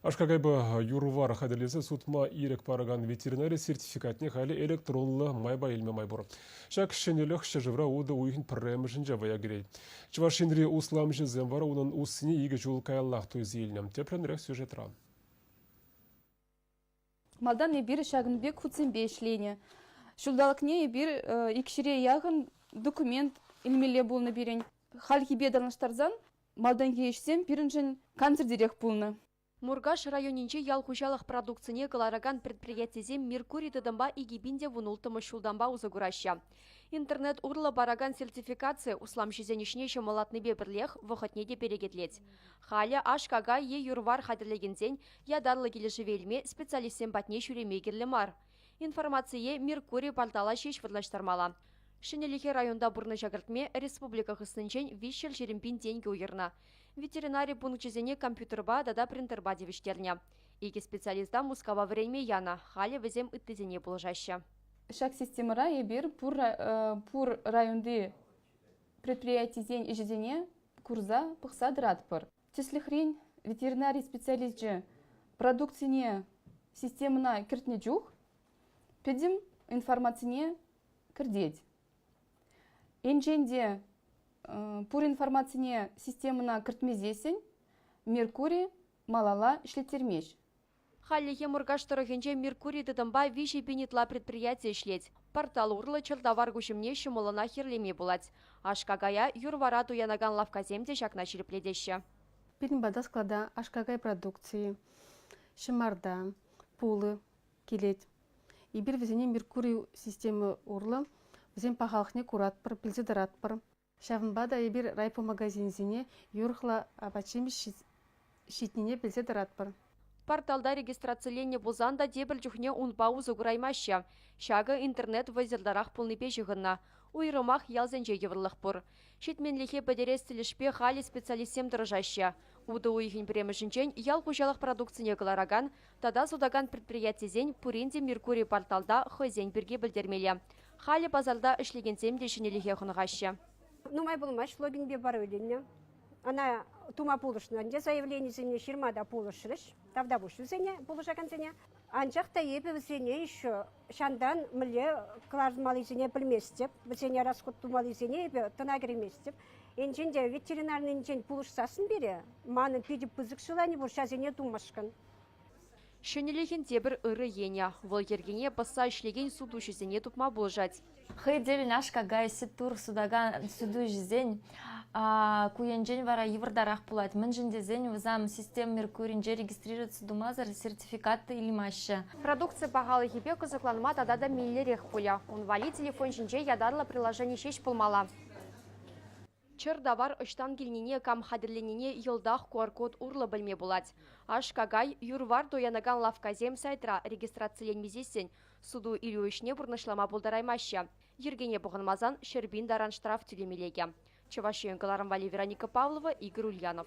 Аш-какайпа юр-вар хатӗрлесе сутма ирӗк паракан ветеринари сертификатне халӗ электронлӑ майпа илме май пур. Ҫак ҫӗнӗлӗх ҫӗршывра утӑ уйӑхӗн пӗрремӗшӗнче вӑя кӗрет. Чӑваш Енри усламҫӑсем вара унӑн уссине икӗ ҫул каяллах туйса илнӗ. Тӗплӗнрех сюжетра. Малтан эпир ҫакӑн пек хутсемпе ӗҫленӗ. Ҫулталӑкне эпир икҫӗре яхӑн документ илмелле пулнӑ пирӗн. Хальхипе танлаштарсан малтанхи ӗҫсем пирӗншӗн кансӗртерех пулнӑ. Муркаш районӗнчи ял хуҫалӑх продукцине кӑларакан предприятисем Меркурий тытӑмпа 2016 ҫултанпа усӑ кураҫҫӗ. Интернет урлӑ паракан сертификаци усламҫӑсен ӗҫне ҫӑмӑллатнипе пӗрлех вӑхӑтне те перекетлет. Халӗ аш-какай е юр-вар хатӗрлекенсен ятарлӑ килӗшӗве илме специалистсем патне ҫӳреме кирлӗ мар. Информацие Меркурий портала ҫеҫ вырнаҫтармалла. Ҫӗнӗлӗхе районта пурнӑҫа кӗртме республика хыснинчен 320 пин тенкӗ уйӑрнӑ. Ветеринари пункчӗсене компьютерпа тата принтерпа тивӗҫтернӗ. Икӗ специалиста Мускава вӗренме янӑ, халӗ вӗсем ыттисене пулӑшаҫҫӗ. Ҫак системӑра эпир пур, пур районти предприятисен ӗҫӗсене курса, пӑхса тӑратпӑр. Тӗслӗхрен, ветеринари специалисчӗ продукцине системӑна кӗртнӗ чух пӗтӗм информацине кӗртет. Енчен те пур информацине системӑна кӗртмесессӗн Меркурий малалла ӗҫлеттермест. Хальлӗхе Муркаш тӑрӑхӗнче Меркурий тытӑмпа 3 000 ытла предприяти ӗҫлет. Портал урлӑ чӗр тавар куҫӑмне ҫӑмӑллӑнах йӗрлеме пулать. Аш-какая юр-вара туянакан лавккасем те ҫакна ҫирӗплетеҫҫӗ. Пирӗн пата склада аш-какай продукцийӗ, ҫӑмарта, пулӑ килет. Эпир вӗсене Меркурий система урлӑ вӗсен пахалӑхне куратпӑр, пӗлсе тӑратпӑр. Ҫавӑнпа та эпир райпо магазинсене юрӑхлӑ апат-ҫимӗҫ ҫитнине пӗлсе тӑратпӑр. Порталта регистрациленнӗ пулсан та тепӗр чухне унпа усӑ кураймаҫҫӗ. Ҫакӑ интернет вӑйсӑртарах пулнипе ҫыхӑннӑ. Уйрӑмах ялсенче йывӑрлӑх пур. Ҫитменлӗхе пӗтерес тӗлӗшпе халӗ специалистсем тӑрӑшаҫҫӗ. Утӑ уйӑхӗн пӗрремӗшӗнчен ял хуҫалӑх продукцине кӑларакан тата сутакан предприятисен пурин те Меркурий порталта хӑйсен пирки пӗлтермелле. Халӗ пасарта ӗҫлекенсем те ҫӗнӗлӗхе хӑнӑхаҫҫӗ. Нумай пулмасть логинпе пароль илнӗ. Ӑна тума пулӑшнӑ ӗнтӗ, заявленисене ҫырма та пулӑшрӗҫ. Тавтапуҫ вӗсене, пулӑшакансене. Анчах та эпӗ вӗсене еще ҫантан мӗнле кӑлармаллисене пӗлместӗп. Вӗсене расход тумаллисене эпӗ тӑна кӗрейместӗп. Енчен те ветеринарнинчен пулӑшсассӑн пире, манӑн питӗ пысӑк желани пур ҫасене тумашкӑн. Ҫӗнӗлӗхӗн тепӗр ырӑ енӗ – вӑл йӗркене пӑсса ӗҫлекен сутуҫӑсене тупма пулӑшать. Хӑй тӗллӗн аш-какай, сӗт-турӑх сутакан сутуҫӑсен ку енчен вара йывӑртарах пулать. Мӗншӗн тесен вӗсем система Меркуринче регистрироваться тумасӑр сертификат та илмеҫҫӗ. Продукци пахалӑхӗпе кӑсӑкланма тата та меллӗрех пулӗ. Ун валли телефон ҫинче ятарлӑ приложени ҫеҫ пулмалла. Чӗр тавар ӑҫтан килнине, кам хатӗрленине йӑлтах QR-код урлӑ пӗлме пулать. Аш-какай, юр-вар туянакан лавккасем сайтра регистрациленмесессӗн суту-илӳ ӗҫне пурнӑҫлама пултараймаҫҫӗ. Йӗркене пӑхӑнмасан 100 000 таран штраф тӳлеме лекӗ. Чӑваш Ен кӑларӑм валли Вероника Павлова, Игорь Ульянов.